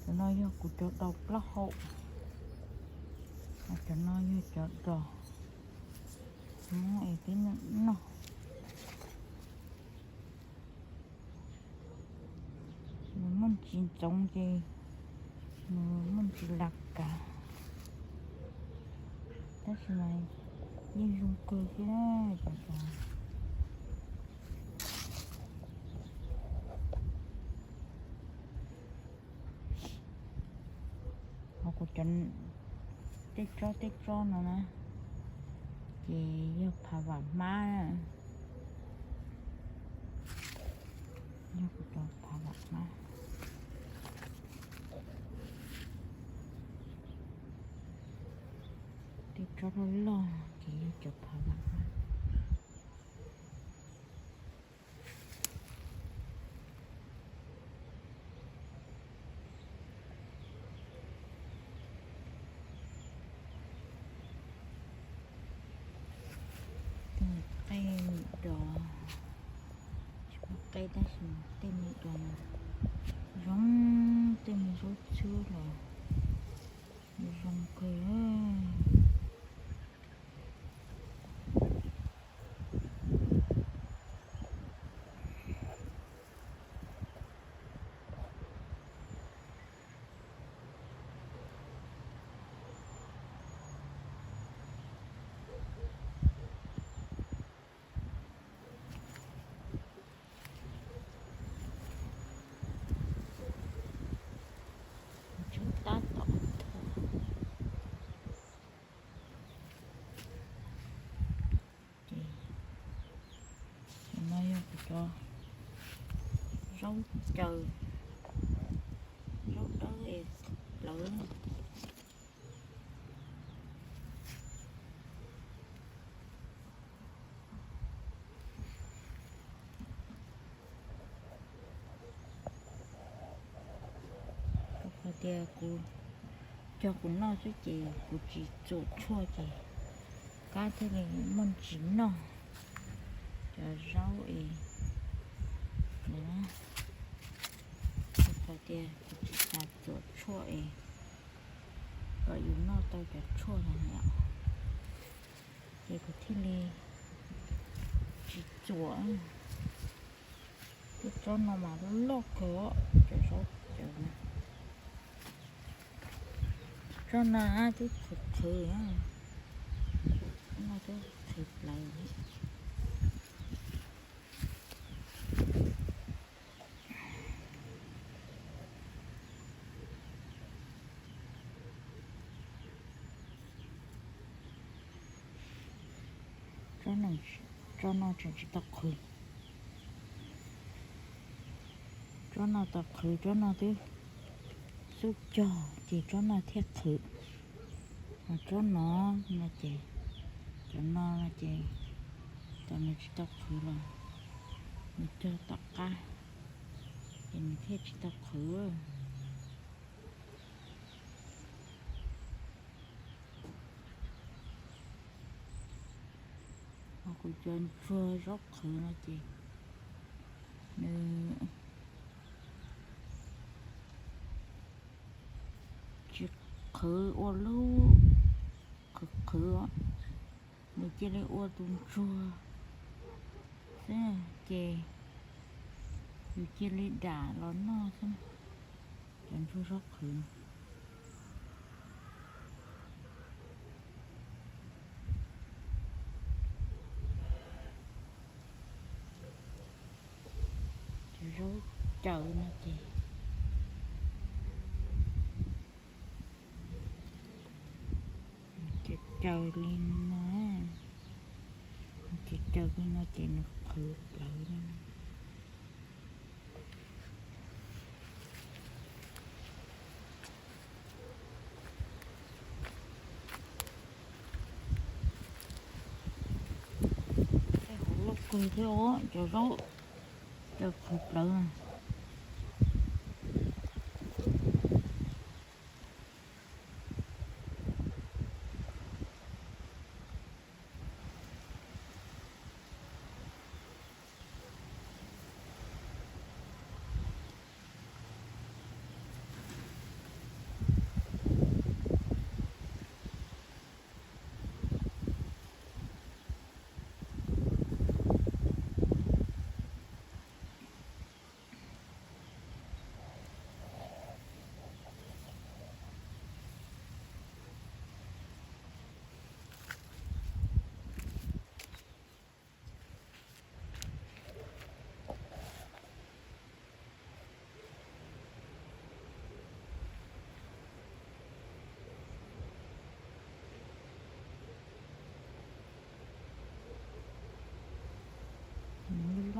Cov no yog kuv cov daus plaub hau, cov no yog cov dos Hmoob es peb noj. Nws muaj ntsis ntxoov ces nws muaj ntsis lag kav, tab sis mas yeej zoo kawg thiab cov dos. Ho kuv cov tej tsob tej tsob no na, ces yog phav vam hmab, yog kuv cov phav vam hmab. Tej tsob loj loj ces yog cov phav vam hmab. Tej me qej me dos, tsis muaj qej tab sis tej me dos zoo, tej me zaub txhwb los zoo kawg. Tshaib tab tom thuav. Ces no yog kuv cov zaub caws, zaub dawb es plawv. Rau qhov tias kuv cog kuv noj xwb ces kuv tsis txuam tshuaj ces kab thiaj li muaj ntsis noj cov zaub es. Rau qhov tias kuv tsis xav txuam tshuaj es kom yus noj tau cov tshuaj no yom, ces kuv thiaj li tsis txuam. Tej tsob no mas loj kawg, cov zaub caws na. Tsob no twb qhwv qhwv, no twb qhwv plaws. Tsob no tseem tsis tau qhwv. Tsob no tau qhwv, tsob no twb xub cog ces tsob no thiaj qhwv. Ho tsob no no ces, cov no no ces, cov nws tsis tau qhwv los nws cog tom qab ces nws thiaj tsis tau qhwv. Ho kuv cov ntsuag zaub qhwv no ces nws tsis qhwv, ua lub qhwv qhwv, nws cia li ua tus ntsuag xwb ces yus cia li dam los noj xwb. Cov ntsuag zaub qhwv no. Cov zaub caws no ces, ces caws li no, ces caws li no ces nws qhwv plaws li no. Tej hauv loj kawg thiab os, cov zaub caws qhwv plaws.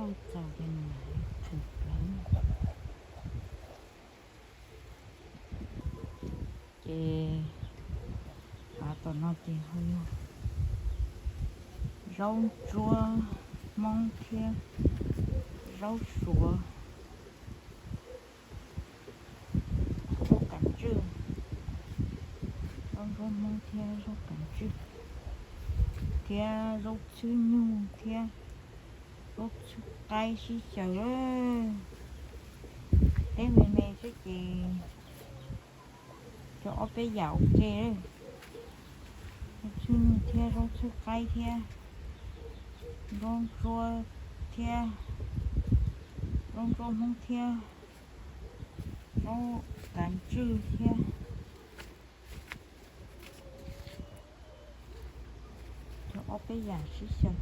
Txaus ces nws qhwv plawv. Ces av tom no ces ho yog zaub ntsuab Hmoob thiab zaub suav, zaub kav tswj, zaub ntsuab Hmoob thiab zaub kav tswj, thiab zaub txhwb nyug thiab zaub txhwb qaib sib xyaw. Teb me me xwb ces cog ob peb yam ua ke. Zaub txhwb nyug thiab zaub txhwb qaib thiab zaub ntsuab thiab zaub ntsuab Hmoob thiab zaub kav tswj thiab cog ob peb yam sib xyaw.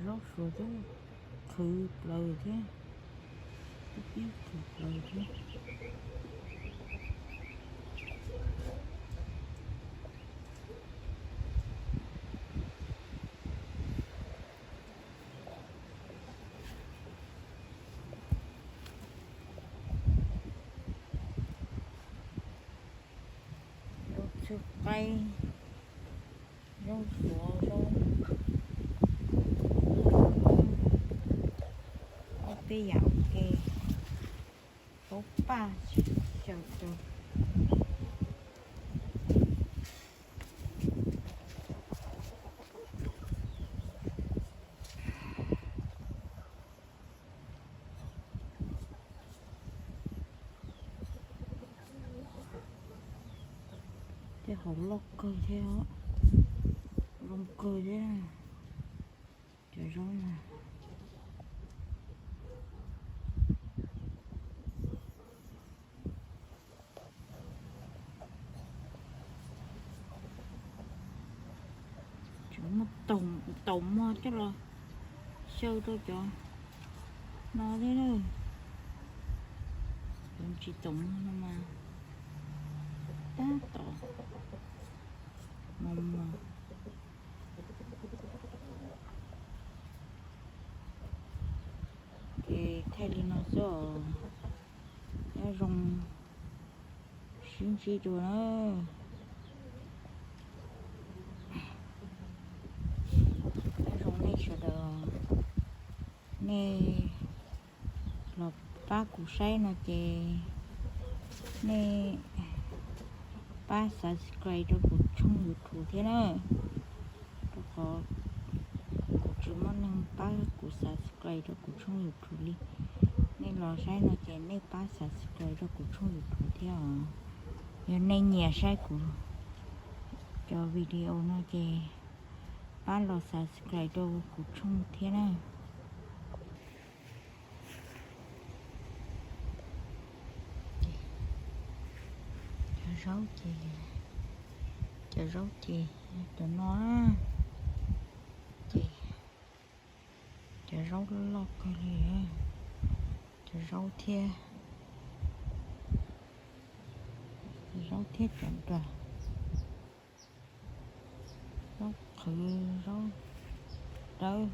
Zaub suav twb qhwv plaws thiab, twb pib qhwv plaws thiab. Zaub txhwb qaib, zaub suav, zaub, ob peb yam ua ke, zaub paj xyaw rau. Tej hauv loj kawg thiab, zoo kawg thiab. Cov zaub no tseem muaj taum mog coj los xyaw rau cov no thiab na. Cov tsis taum mog no mas tab tom mos mos. Ces thaij li no xwb os. Nyob zoo, sib ntsib dua na. Nyob zoo nej sawv daws, nej los pab kuv saib no ces nej pab subscribe rau kuv tshooj YouTube thiab na. Rau qhov kuv tsis muaj neeg pab kuv subscribe rau kuv tshooj YouTube li. Nej los saib no ces nej pab subscribe rau kuv tshooj YouTube thiab os. Yog nej nyiam saib kuv cov video no ces pab los subscribe rau kuv tshooj thiab na. Cov zaub ces, cov zaub ces cov no ces cov zaub loj kawg li. Cov zaub thiab, zaub thiab cov nplas, zaub qhwv, zaub dawb.